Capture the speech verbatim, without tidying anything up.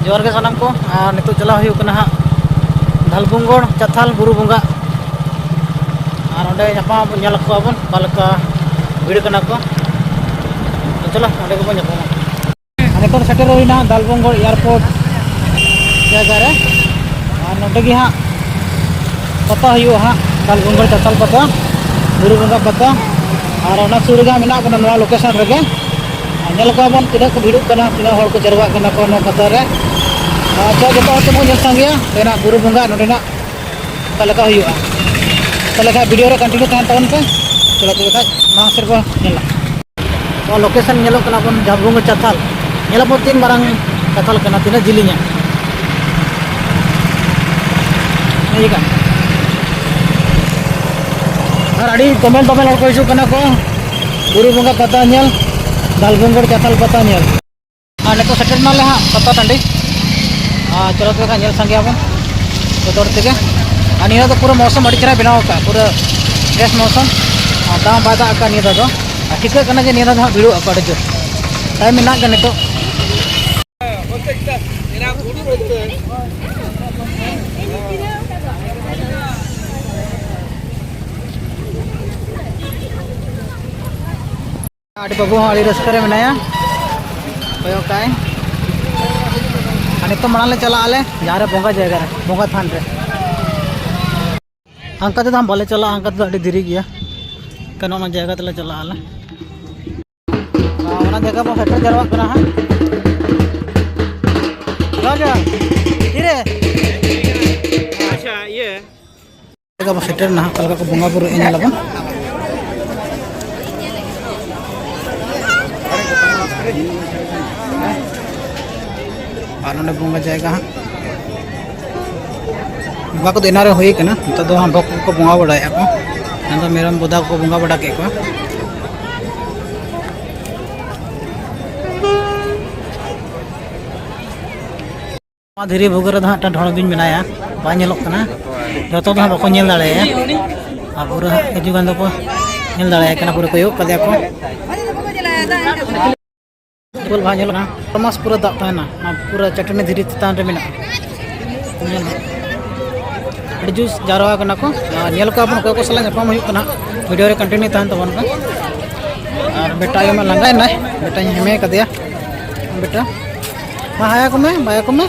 ᱡᱚᱦᱟᱨ ᱜᱮ ᱥᱟᱱᱟᱢ ᱠᱚ᱾ ᱟᱨ ᱱᱤᱛᱚᱜ ᱪᱟᱞᱟᱣ ᱦᱩᱭᱩᱜ ᱠᱟᱱᱟ ᱦᱟᱸᱜ ᱫᱷᱟᱞᱵᱷᱩᱝᱜᱚᱲ ᱪᱟᱛᱷᱟᱞ ᱵᱩᱨᱩ ᱵᱚᱸᱜᱟ᱾ ᱟᱨ ᱚᱸᱰᱮ ᱧᱟᱯᱟᱢ ᱟᱵᱚᱱ, ᱧᱮᱞ ᱟᱠᱚᱣᱟ ᱵᱚᱱ ᱚᱠᱟ ᱞᱮᱠᱟ ᱵᱷᱤᱲ ᱠᱟᱱᱟ ᱠᱚ᱾ ᱛᱚ ᱪᱚᱞᱚ, ᱚᱸᱰᱮ ᱜᱮᱵᱚᱱ ᱧᱟᱯᱟᱢᱟ᱾ ᱟᱨ ᱱᱤᱛᱚᱜ ᱥᱮᱴᱮᱨ ᱦᱩᱭᱱᱟ ᱫᱷᱟᱞᱵᱷᱩᱝᱜᱚᱲ ᱮᱭᱟᱨᱯᱳᱨᱴ ᱡᱟᱭᱜᱟ ᱨᱮ᱾ ᱟᱨ ᱱᱚᱸᱰᱮ ᱜᱮ ᱦᱟᱸᱜ ᱯᱟᱛᱟ ᱦᱩᱭᱩᱜᱼᱟ ᱦᱟᱸᱜ, ᱫᱷᱟᱞᱵᱷᱩᱝᱜᱚᱲ ᱪᱟᱛᱷᱟᱞ ᱯᱟᱛᱟ, ᱵᱩᱨᱩ ᱵᱚᱸᱜᱟ ᱯᱟᱛᱟ᱾ ᱟᱨ ᱚᱱᱟ ᱥᱩᱨ ᱨᱮᱜᱮ ᱦᱟᱸᱜ ᱢᱮᱱᱟᱜ ᱵᱚᱱᱟ, ᱱᱚᱣᱟ ᱞᱳᱠᱮᱥᱚᱱ ᱨᱮᱜᱮ᱾ ᱟᱨ ᱧᱮᱞ ᱠᱚᱣᱟ ᱵᱚᱱ ᱛᱤᱱᱟᱹᱜ ᱠᱚ ᱵᱷᱤᱲᱚᱜ ᱠᱟᱱᱟ, ᱛᱤᱱᱟᱹᱜ ᱦᱚᱲ ᱠᱚ ᱡᱟᱨᱣᱟᱜ ᱠᱟᱱᱟ ᱠᱚ ᱱᱚᱣᱟ ᱯᱟᱛᱟ ᱨᱮ᱾ ᱟᱨ ᱪᱚ, ᱡᱚᱛᱚ ᱦᱚᱲ ᱛᱮᱵᱚᱱ ᱧᱮᱞ ᱥᱟᱸᱜᱮᱭᱟ ᱛᱮᱱᱟᱜ ᱵᱩᱨᱩ ᱵᱚᱸᱜᱟ ᱱᱚᱸᱰᱮᱱᱟᱜ ᱚᱠᱟ ᱞᱮᱠᱟ ᱦᱩᱭᱩᱜᱼᱟ᱾ ᱛᱟᱦᱚᱞᱮ ᱠᱷᱟᱡ ᱵᱷᱤᱰᱤᱭᱳ ᱨᱮ ᱠᱚᱱᱴᱤᱱᱤᱭᱩ ᱛᱟᱦᱮᱱ ᱛᱟᱵᱚᱱ ᱯᱮ᱾ ᱪᱚᱞᱚ, ᱛᱚᱵᱮ ᱠᱷᱟᱡ ᱢᱟᱲᱟᱝ ᱥᱮᱫ ᱵᱚᱱ ᱧᱮᱞᱟ᱾ ᱱᱚᱣᱟ ᱞᱳᱠᱮᱥᱚᱱ ᱧᱮᱞᱚᱜ ᱠᱟᱱᱟ ᱵᱚᱱ ᱡᱷᱟᱵᱩᱝ ᱪᱟᱛᱷᱟᱞ᱾ ᱧᱮᱞ ᱟᱵᱚᱱ ᱛᱤᱱ ᱢᱟᱨᱟᱝ ᱪᱟᱛᱷᱟᱞ ᱠᱟᱱᱟ, ᱛᱤᱱᱟᱹᱜ ᱡᱤᱞᱤᱧᱟ᱾ ᱤᱭᱟᱹ ᱠᱟᱱᱟ᱾ ᱟᱨ ᱟᱹᱰᱤ ᱫᱚᱢᱮᱞ ᱫᱚᱢᱮᱞ ᱦᱚᱲ ᱠᱚ ᱦᱤᱡᱩᱜ ᱠᱟᱱᱟ ᱠᱚ ᱵᱩᱨᱩ ᱵᱚᱸᱜᱟ ᱯᱟᱛᱟ ᱧᱮᱞ, ᱫᱷᱟᱞᱵᱷᱩᱝᱜᱚᱲ ᱪᱟᱛᱷᱟᱞ ᱯᱟᱛᱟ ᱧᱮᱞ᱾ ᱟᱨ ᱱᱤᱛᱚᱜ ᱥᱮᱴᱮᱨ ᱱᱟᱞᱮ ᱦᱟᱸᱜ ᱯᱟᱛᱟ ᱴᱟᱺᱰᱤ᱾ ᱟᱨ ᱪᱚᱞᱚ ᱛᱚᱵᱮ ᱠᱷᱟᱱ ᱧᱮᱞ ᱥᱟᱸᱜᱮᱭᱟᱵᱚᱱ ᱡᱚᱛᱚ ᱦᱚᱲ ᱛᱮᱜᱮ᱾ ᱟᱨ ᱱᱤᱭᱟᱹ ᱫᱚ ᱯᱩᱨᱟᱹ ᱢᱳᱥᱚᱢ ᱟᱹᱰᱤ ᱪᱮᱦᱨᱟᱭ ᱵᱮᱱᱟᱣ ᱟᱠᱟᱫᱼᱟ, ᱯᱩᱨᱟᱹ ᱯᱷᱨᱮᱥ ᱢᱳᱥᱚᱢ᱾ ᱟᱨ ᱫᱟᱜ ᱦᱚᱸ ᱵᱟᱭ ᱫᱟᱜ ᱟᱠᱟᱫ ᱱᱤᱭᱟᱹ ᱫᱷᱟᱣ ᱫᱚ᱾ ᱟᱨ ᱴᱷᱤᱠᱟᱹᱜ ᱠᱟᱱᱟ ᱡᱮ ᱱᱤᱭᱟᱹ ᱫᱷᱟᱣ ᱫᱚ ᱦᱟᱸᱜ ᱵᱷᱤᱲᱚᱜ ᱟᱠᱚ ᱟᱹᱰᱤ ᱡᱳᱨ᱾ ᱴᱟᱭᱤᱢ ᱢᱮᱱᱟᱜ ᱜᱮᱭᱟ ᱱᱤᱛᱚᱜ᱾ ᱟᱹᱰᱤ ᱵᱟᱹᱵᱩ ᱦᱚᱸ ᱟᱹᱰᱤ ᱨᱟᱹᱥᱠᱟᱹ ᱨᱮ ᱢᱮᱱᱟᱭᱟ, ᱠᱚᱭᱚᱜ ᱠᱟᱭ᱾ ᱟᱨ ᱱᱤᱛᱚᱜ ᱢᱟᱲᱟᱝ ᱞᱮ ᱪᱟᱞᱟᱜ ᱟᱞᱮ ᱡᱟᱦᱟᱸ ᱨᱮ ᱵᱚᱸᱜᱟ ᱡᱟᱭᱜᱟ ᱨᱮ, ᱵᱚᱸᱜᱟ ᱛᱷᱟᱱ ᱨᱮ᱾ ᱦᱟᱱᱠᱟ ᱛᱮᱫᱚ ᱦᱟᱸᱜ ᱵᱟᱞᱮ ᱪᱟᱞᱟᱜᱼᱟ, ᱦᱟᱱᱠᱟ ᱛᱮᱫᱚ ᱟᱹᱰᱤ ᱫᱮᱨᱤ ᱜᱮᱭᱟ᱾ ᱠᱟᱨᱚᱱ ᱚᱱᱟ ᱡᱟᱭᱜᱟ ᱛᱮᱞᱮ ᱪᱟᱞᱟᱜ ᱟᱞᱮ᱾ ᱟᱨ ᱚᱱᱟ ᱡᱟᱭᱜᱟ ᱵᱚᱱ ᱥᱮᱴᱮᱨ ᱡᱟᱣᱨᱟᱜ ᱠᱟᱱᱟ ᱦᱟᱸᱜ᱾ ᱡᱚᱦᱟᱨ, ᱡᱚᱦᱟᱨ᱾ ᱛᱤᱨᱮ? ᱟᱪᱪᱷᱟ, ᱤᱭᱟᱹ᱾ ᱡᱟᱭᱜᱟ ᱵᱚᱱ ᱥᱮᱴᱮᱨ ᱱᱟ ᱦᱟᱸᱜ, ᱚᱠᱟ ᱞᱮᱠᱟ ᱠᱚ ᱵᱚᱸᱜᱟ ᱵᱩᱨᱩ ᱧᱮᱞ ᱟᱵᱚᱱ᱾ ᱟᱨ ᱱᱚᱰᱮ ᱵᱚᱸᱜᱟ ᱡᱟᱭᱜᱟ ᱦᱟᱸᱜ᱾ ᱵᱚᱸᱜᱟ ᱠᱚᱫᱚ ᱮᱱᱟᱝ ᱨᱮ ᱦᱩᱭ ᱠᱟᱱᱟ, ᱱᱤᱛᱚᱜ ᱫᱚ ᱦᱟᱸᱜ ᱵᱷᱚᱠᱛ ᱠᱚᱠᱚ ᱵᱚᱸᱜᱟ ᱵᱟᱲᱟᱭᱮᱫᱼᱟ ᱠᱚ᱾ ᱢᱮᱱᱫᱚ ᱢᱮᱨᱚᱢ ᱵᱚᱫᱟ ᱠᱚᱠᱚ ᱵᱚᱸᱜᱟ ᱵᱟᱲᱟ ᱠᱮᱫ ᱠᱚᱣᱟ᱾ ᱱᱚᱣᱟ ᱫᱷᱤᱨᱤ ᱵᱷᱩᱜᱟᱹᱜ ᱨᱮᱫᱚ ᱦᱟᱸᱜ ᱢᱤᱫᱴᱟᱝ ᱰᱷᱚᱸᱰ ᱵᱤᱧ ᱢᱮᱱᱟᱭᱟ, ᱵᱟᱭ ᱧᱮᱞᱚᱜ ᱠᱟᱱᱟ᱾ ᱡᱚᱛᱚ ᱫᱚ ᱦᱟᱸᱜ ᱵᱟᱠᱚ ᱧᱮᱞ ᱫᱟᱲᱮᱭᱟᱭᱟ᱾ ᱟᱨ ᱯᱩᱨᱟᱹ ᱦᱟᱸᱜ ᱠᱤᱪᱷᱩ ᱜᱟᱱ ᱫᱚᱠᱚ ᱧᱮᱞ ᱫᱟᱲᱮᱭᱟᱭ ᱠᱟᱱᱟ, ᱯᱩᱨᱟᱹ ᱠᱚᱭᱚᱜ ᱠᱟᱫᱮᱭᱟ ᱠᱚ᱾ ᱵᱟᱝ ᱧᱮᱞᱚᱜ ᱠᱟᱱᱟ, ᱯᱩᱨᱟᱹ ᱫᱟᱜ ᱛᱟᱦᱮᱱᱟ, ᱚᱱᱟ ᱯᱩᱨᱟᱹ ᱪᱟᱹᱴᱱᱤ ᱫᱷᱤᱨᱤ ᱪᱮᱛᱟᱱ ᱨᱮ ᱢᱮᱱᱟᱜᱼᱟ᱾ ᱧᱮᱞ ᱢᱮ᱾ ᱟᱹᱰᱤ ᱡᱳᱨ ᱡᱟᱣᱨᱟ ᱠᱟᱱᱟ ᱠᱚ᱾ ᱟᱨ ᱧᱮᱞ ᱠᱚᱣᱟ ᱵᱚᱱ ᱚᱠᱚᱭ ᱠᱚ ᱥᱟᱞᱟᱜ ᱧᱟᱯᱟᱢ ᱦᱩᱭᱩᱜ ᱠᱟᱱᱟ, ᱵᱷᱤᱰᱤᱭᱳ ᱨᱮ ᱠᱚᱱᱴᱤᱱᱤᱭᱩ ᱛᱟᱦᱮᱱ ᱛᱟᱵᱚᱱ ᱯᱮ᱾ ᱟᱨ ᱵᱮᱴᱟ ᱟᱭᱳ ᱢᱟ ᱞᱟᱸᱜᱟᱭᱮᱱᱟᱭ, ᱵᱮᱴᱟᱧ ᱦᱮᱢᱮ ᱠᱟᱫᱮᱭᱟ᱾ ᱵᱮᱴᱟ, ᱢᱟ ᱦᱟᱭᱟ ᱠᱚ ᱢᱮ, ᱵᱟᱭᱟ ᱠᱚ ᱢᱮ᱾